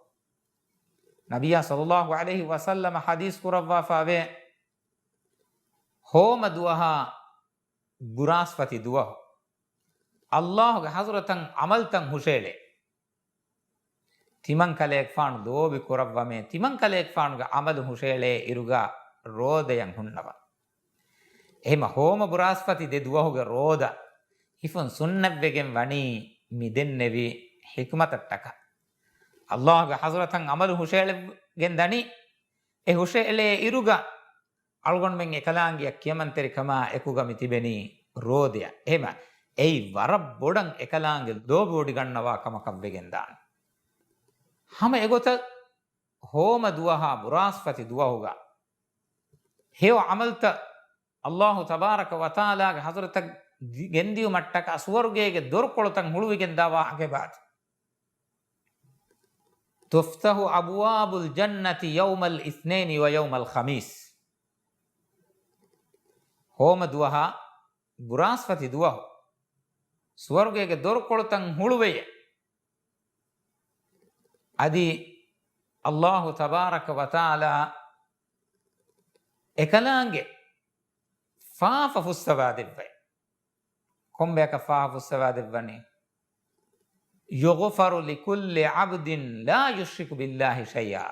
ނަބިއްޔާ ޞައްލަﷲ ޢަލައިހި ވަސައްލަމަ ޙަދީޘް ކުރައްވާފަވޭ، ހޯމަ ދުވަހާ ބުރާސްފަތި ދުވަހު ﷲ ގެ ޙަޟްރަތަށް ޢަމަލްތައް ހުށައެޅޭ. ތިމަން ކަލޭގެފާނު ލޯބި ކުރައްވަމޭ، ތިމަން ކަލޭގެފާނުގެ ޢަމަލު ހުށައެޅޭ އިރުގަ ރޯދަޔަށް ހުންނަވަން. އެހެމަ ހޯމަ ބުރާސްފަތި ދެ ދުވަހުގެ ރޯދަ ހިފުން ސުންނަތްވެގެން ވަނީ މި ދެންނެވި ޙިކުމަތަށްޓަކާ. ﷲ ގެ ޙަޟްރަތަށް ޢަމަލު ހުށައެޅިގެން ދަނީ. އެ ހުށައެޅޭ އިރުގަ އަޅުގަނޑުމެން އެކަލާނގެއަށް ކިޔަމަންތެރިކަމާ އެކުގަ މި ތިބެނީ ރޯދަޔަށް. އެހެމަ އެއީ ވަރަށް ބޮޑަށް އެކަލާނގެ ލޯބިވޮޑިގަންނަވާ ކަމަކަށް ވެގެންދާނެ. ހަމަ އެގޮތަށް ހޯމަ ދުވަހާ ބުރާސްފަތި ދުވަހުގަ ހެޔޮ ޢަމަލްތައް އައްލާހު ތަބާރަކަ ވަތަޢާލާގެ ޙަޟްރަތަށް ގެންދިޔުމަށްޓަކާ ސުވަރުގޭގެ ދޮރުކޮޅުތައް ހުޅުވިގެންދާ ވާހަކަ އެބައާތި. تُفْتَحُ أَبْوَابُ الْجَنَّةِ يَوْمَ الْاِثْنَيْنِ وَيَوْمَ الْخَمِيسِ. ހޯމަ ދުވަހާ ބުރާސްފަތި ދުވަހު ސުވަރުގޭގެ ދޮރުކޮޅުތައް ހުޅުވެޔޭ. އަދި އައްލާހު ތަބާރަކަ ވަތަޢާލާ އެކަލާނގެ ފާފަ ފުއްސަވާ ދެއްވައި. ކޮންބަޔަކަށް ފާފަ ފުއްސަވާ ދެއްވަނީ؟ يُغْفَرُ لِكُلِّ عَبْدٍ لَا يُشْرِكُ بِاللَّهِ شَيْئًا.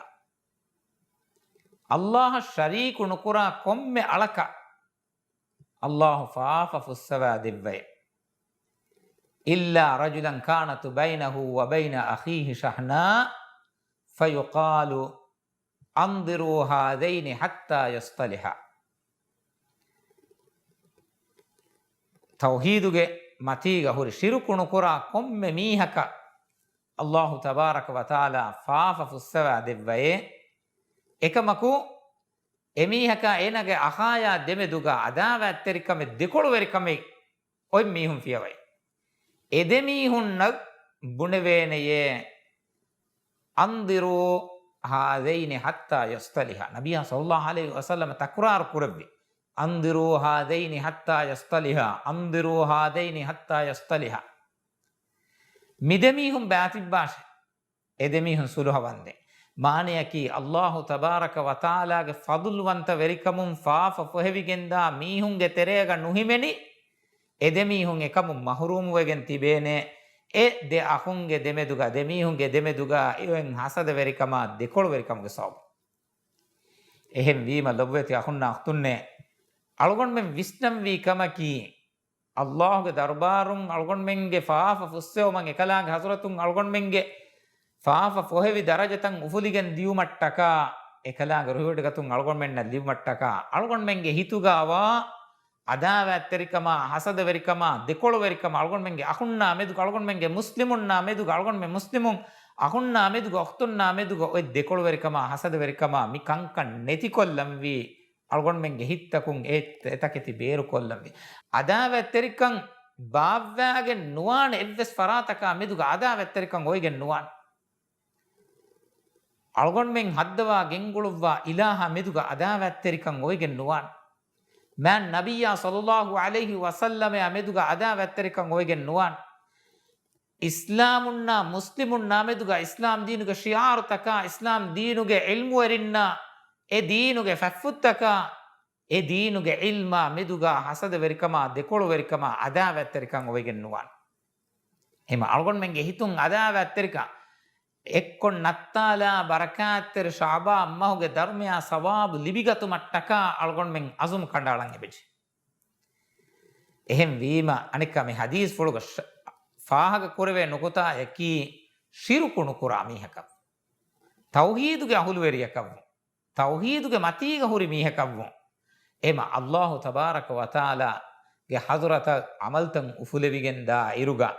އައްލާހަށް ޝަރީކު ނުކުރާ ކޮންމެ އަޅަކަށް އައްލާހު ފާފަ ފުއްސަވާ ދެއްވައޭ. إِلَّا رَجُلًا كَانَتْ بَيْنَهُ وَبَيْنَ أَخِيهِ شَحْنَاءُ فَيُقَالُ أَنْظِرُوا هَذَيْنِ حَتَّى يَصْطَلِحَا. ތައުޙީދުގެ މަތީގަ ހުރި ޝިރުކު ނުކުރާ ކޮންމެ މީހަކަށް އައްލާހު ތަބާރަކަ ވަތަޢާލާ ފާފަ ފުއްސަވާ ދެއްވައޭ. އެކަމަކު، އެމީހަކާ އޭނާގެ އަޚާޔާ ދެމެދުގަ އަދާވާތްތެރިކަމެއް، ދެކޮޅުވެރިކަމެއް އޮތް މީހުން ފިޔަވައި. އެދެމީހުންނަށް ބުނެވޭނެޔޭ، أَنْظِرُوا هَذَيْنِ حَتَّى يَصْطَلِحَا. ނަބިއްޔާ ޞައްލައްލާހު ޢަލައިހި ވަސައްލަމަ ތަކުރާރު ކުރެއްވި، أَنْظِرُوا هَذَيْنِ حَتَّى يَصْطَلِحَا، أَنْظِرُوا هَذَيْنِ حَتَّى يَصْطَلِحَا. މިދެމީހުން ބާތިއްބާށޭ. އެދެމީހުން ޞުލުޙަވަންދޭ. މާނަޔަކީ، އައްލާހު ތަބާރަކަ ވަތަޢާލާގެ ފަޟުލުވަންތަވެރިކަމުން ފާފަ ފޮހެވިގެންދާ މީހުންގެ ތެރޭގަ ނުހިމެނި، އެދެމީހުން އެކަމުން މަޙްރޫމުވެގެން ތިބޭނެ. އެ ދެ އަޚުންގެ ދެމެދުގަ، ދެމީހުންގެ ދެމެދުގަ އޮތް ޙަސަދަވެރިކަމާ، ދެކޮޅުވެރިކަމުގެ ސަބަބުން. އެހެންވީމަ، ލޮބުވެތި އަޚުންނާ އުޚްތުންނޭ، އަޅުގަނޑުމެން ވިސްނަންވީ ކަމަކީ، އައްލާހުގެ ދަރުބާރުން އަޅުގަނޑުމެންގެ ފާފަ ފުއްސެވުމަށް، އެކަލާނގެ ޙަޟްރަތުން އަޅުގަނޑުމެންގެ ފާފަ ފޮހެވި ދަރަޖަތައް އުފުލިގެން ދިޔުމަށްޓަކާ، އެކަލާނގެ ރުހިވޮޑިގަތުން އަޅުގަނޑުމެންނަށް ލިބުމަށްޓަކާ، އަޅުގަނޑުމެންގެ ހިތުގައިވާ އަދާވާތްތެރިކަމާ، ޙަސަދަވެރިކަމާ، ދެކޮޅުވެރިކަމާ، އަޅުގަނޑުމެންގެ އަޚުންނާ މެދުގަ، އަޅުގަނޑުމެންގެ މުސްލިމުންނާ މެދުގަ، އަޅުގަނޑުމެން މުސްލިމުން އަޚުންނާ މެދުގަ، އުޚްތުންނާ މެދުގަ އޮތް ދެކޮޅުވެރިކަމާ، ޙަސަދަވެރިކަމާ މި ކަންކަން ނެތިކޮށްލަންވީ، އަޅުގަނޑުމެންގެ ހިތްތަކުން އެ، އެތަކެތި ބޭރުކޮށްލަންވީ. އަދާވަތްތެރިކަން ބާއްވާގެން ނުވާނެ، އެއްވެސް ފަރާތަކާ މެދުގަ އަދާވަތްތެރިކަން އޮވެގެން ނުވާނެ. އަޅުގަނޑުމެން ހައްދަވާ ގެންގުޅުއްވާ އިލާހާ މެދުގަ އަދާވަތްތެރިކަން އޮވެގެން ނުވާނެ. މާތް ނަބިއްޔާ ޞައްލައްލާހު ޢަލައިހި ވަސައްލަމާ މެދުގަ އަދާވަތްތެރިކަން އޮވެގެން ނުވާނެ. އިސްލާމުންނާ މުސްލިމުންނާ މެދުގަ އިސްލާމް ދީނުގެ ޝިޢާރުތަކާ، އިސްލާމް ދީނުގެ ޢިލްމުވެރިންނާ އެ ދީނުގެ ފަތްފުށްތަކާ، އެ ދީނުގެ ޢިލްމާ މެދުގަ ޙަސަދަވެރިކަމާ، ދެކޮޅުވެރިކަމާ، އަދާވަތްތެރިކަން އޮވެގެން ނުވާނެ. އެހެން އަޅުގަނޑުމެންގެ ހިތުން އަދާވަތްތެރިކަން އެއްކޮށް ނައްތާލާ، ބަރަކާތްތެރި ޝަޢުބާން މަހުގެ ދަރުމަޔާ ސަވާބު ލިބިގަތުމަށްޓަކާ އަޅުގަނޑުމެން ޢަޒުމް ކަނޑައަޅަން އެބަޖެހޭ. އެހެންވީމަ، އަނެއްކާ މި ޙަދީޘްފުޅުގަ ޝަ-، ފާހަގަ ކުރެވޭ ނުކުތާއަކީ، ޝިރުކު ނުކުރާ މީހަކަށް، ތައުޙީދުގެ އަހުލުވެރިޔަކަށްވުން، ތައުޙީދުގެ މަތީގަ ހުރި މީހަކަށްވުން. އެމަ އައްލާހު ތަބާރަކަ ވަތަޢާލާގެ ޙަޟްރަތަށް ޢަމަލުތައް އުފުލެވިގެން ދާ އިރުގަ،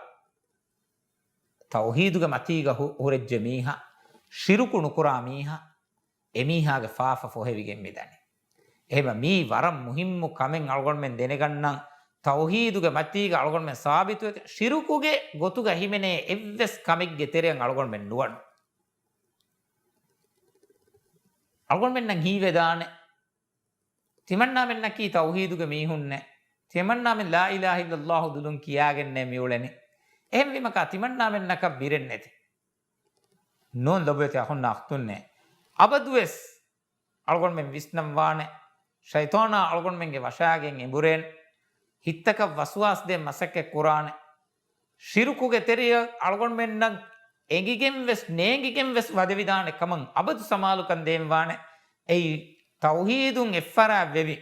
ތައުޙީދުގެ މަތީގަ ހު-، ހުރެއްޖެ މީހާ، ޝިރުކު ނުކުރާ މީހާ، އެމީހާގެ ފާފަ ފޮހެވިގެން މިދަނީ. އެހެންވީމަ މީ ވަރަށް މުހިއްމު ކަމެއް އަޅުގަނޑުމެން ދެނެގަންނަން، ތައުޙީދުގެ މަތީގަ އަޅުގަނޑުމެން ސާބިތުވެ، ޝިރުކުގެ ގޮތުގަ ހިމެނޭ އެއްވެސް ކަމެއްގެ ތެރެއަށް އަޅުގަނޑުމެން ނުވަން. އަޅުގަނޑުމެންނަށް ހީވެދާނެ، ތިމަންނާމެންނަކީ ތައުޙީދުގެ މީހުންނޭ. ތިމަންނާމެން ލާ އިލާހަ އިއްލައްލާހު ދުލުން ކިޔާގެންނޭ މިއުޅެނީ. އެހެންވީމަކާ ތިމަންނާމެންނަކަށް ބިރެއް ނެތި. ނޫން ލޮބުވެތި އަޚުންނާ އުޚްތުންނޭ. އަބަދުވެސް އަޅުގަނޑުމެން ވިސްނަންވާނެ، ޝައިޠާނާ އަޅުގަނޑުމެންގެ ވަށާގެން އެނބުރޭން، ހިތްތަކަށް ވަސްވާސް ދޭން މަސައްކަތް ކުރާނެ. ޝިރުކުގެ ތެރެއަށް އަޅުގަނޑުމެންނަށް އެނގިގެން ވެސް ނޭނގިގެން ވެސް ވަދެވިދާނެ ކަމަށް އަބަދު ސަމާލުކަން ދޭންވާނެ. އެއީ ތައުޙީދުން އެއްފަރާތް ވެވި،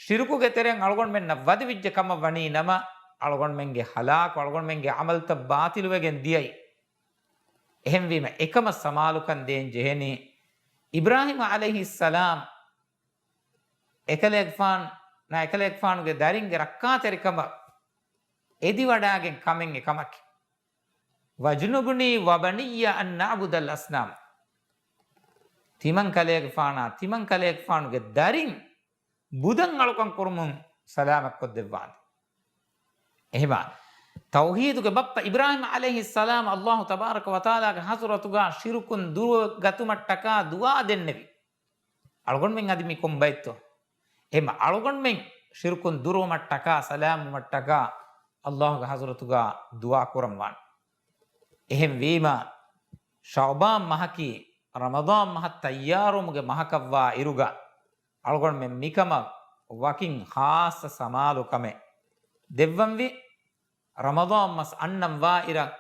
ޝިރުކުގެ ތެރެއަށް އަޅުގަނޑުމެންނަށް ވަދެވިއްޖެ ކަމަށް ވަނީ ނަމަ، އަޅުގަނޑުމެންގެ ހަލާކު، އަޅުގަނޑުމެންގެ ޢަމަލުތައް ބާޠިލުވެގެން ދިޔައީ. އެހެންވީމަ، އެކަމަށް ސަމާލުކަން ދޭން ޖެހެނީ. އިބްރާހީމް ޢަލައިހިއްސަލާމް އެކަލޭގެފާނު، ނާ އެކަލޭގެފާނުގެ ދަރިންގެ ރައްކާތެރިކަމަށް އެދިވަޑާގެން ކަމެއް އެކަމަކީ. وَاجْنُبْنِي وَبَنِيَّ أَن نَّعْبُدَ الْأَصْنَامَ. ތިމަން ކަލޭގެފާނާ، ތިމަން ކަލޭގެފާނުގެ ދަރިން ބުދަން އަޅުކަން ކުރުމުން ސަލާމަތްކޮށްދެއްވާނެ. އެހެމާ، ތައުހީދުގެ ބައްޕަ އިބްރާހީމް ޢަލައިހިއްސަލާމް އައްލާހު ތަބާރަކަ ވަތަޢާލާގެ ޙަޟްރަތުގަ ޝިރުކުން ދުރުވެގަތުމަށްޓަކާ ދުޢާ ދެންނެވި. އަޅުގަނޑުމެން އަދި މި ކޮން ބައެއްތޯ؟ އެހެމަ އަޅުގަނޑުމެން ޝިރުކުން ދުރުވުމަށްޓަކާ، ސަލާމްވުމަށްޓަކާ އައްލާހުގެ ޙަޟްރަތުގަ ދުޢާ ކުރަންވާނެ. އެހެންވީމަ، ޝަޢުބާން މަހަކީ ރަމަޟާން މަހަށް ތައްޔާރުވުމުގެ މަހަކަށްވާ އިރުގަ، އަޅުގަނޑުމެން މިކަމަށް ވަކިން ޚާއްޞަ ސަމާލުކަމެއް ދެއްވަންވީ. ރަމަޟާން މަސް އަންނަން ވާ އިރަށް،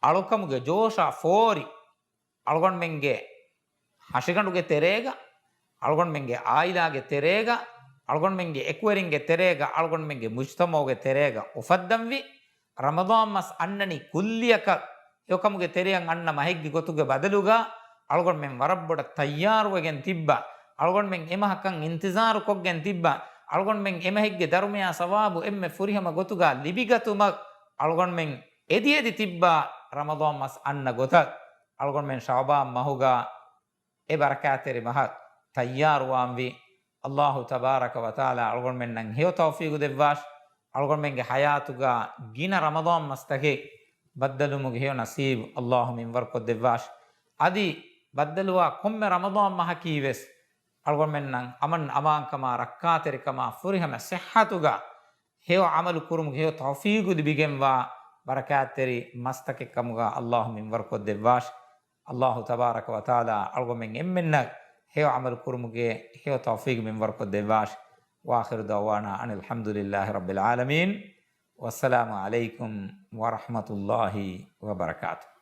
އަޅުކަމުގެ ޖޯޝާ ފޯރި އަޅުގަނޑުމެންގެ ހަށިގަނޑުގެ ތެރޭގަ، އަޅުގަނޑުމެންގެ އާއިލާގެ ތެރޭގަ، އަޅުގަނޑުމެންގެ އެކުވެރިންގެ ތެރޭގަ، އަޅުގަނޑުމެންގެ މުޖްތަމަޢުގެ ތެރޭގަ އުފައްދަންވީ. ރަމަޟާން މަސް އަންނަނީ ކުއްލިއަކަށް ހެޔޮކަމުގެ ތެރެއަށް އަންނަ މަހެއްގެ ގޮތުގެ ބަދަލުގަ، އަޅުގަނޑުމެން ވަރަށް ބޮޑަށް ތައްޔާރުވެގެން ތިއްބާ، އަޅުގަނޑުމެން އެމަހަކަށް އިންތިޒާރުކޮށްގެން ތިއްބާ، އަޅުގަނޑުމެން އެމަހެއްގެ ދަރުމަޔާ ސަވާބު އެންމެ ފުރިހަމަ ގޮތުގަ ލިބިގަތުމަށް އަޅުގަނޑުމެން އެދިއެދި ތިއްބާ. ރަމަޟާން މަސް އަންނަ ގޮތަށް އަޅުގަނޑުމެން ޝަޢުބާން މަހުގަ އެ ބަރަކާތްތެރި މަހަށް ތައްޔާރުވާންވީ. އައްލާހު ތަބާރަކަ ވަތަޢާލާ އަޅުގަނޑުމެންނަށް ހެޔޮ ތައުފީގު ދެއްވާށި. އަޅުގަނޑުމެންގެ ޙަޔާތުގަ ގިނަ ރަމަޟާން މަސްތަކެއް ބައްދަލުވުމުގެ ހެޔޮ ނަސީބު އައްލާހު މިންވަރުކޮށްދެއްވާށި. އަދި ބައްދަލުވާ ކޮންމެ ރަމަޟާން މަހަކީ ވެސް އަޅުގަނޑުމެންނަށް އަމަން އަމާންކަމާ ރައްކާތެރިކަމާ ފުރިހަމަ ޞިއްޙަތުގަ ހެޔޮ ޢަމަލު ކުރުމުގެ ހެޔޮ ތައުފީގު ލިބިގެންވާ ބަރަކާތްތެރި މަސްތަކެއް ކަމުގަ އައްލާހު މިންވަރުކޮށްދެއްވާށި. އައްލާހު ތަބާރަކަ ވަތަޢާލާ އަޅުގަނޑުމެން އެންމެންނަށް ހެޔޮ ޢަމަލު ކުރުމުގެ ހެޔޮ ތައުފީގު މިންވަރުކޮށްދެއްވާށި. وآخر دعوانا أن الحمد لله رب العالمين. والسلام عليكم ورحمة الله وبركاته.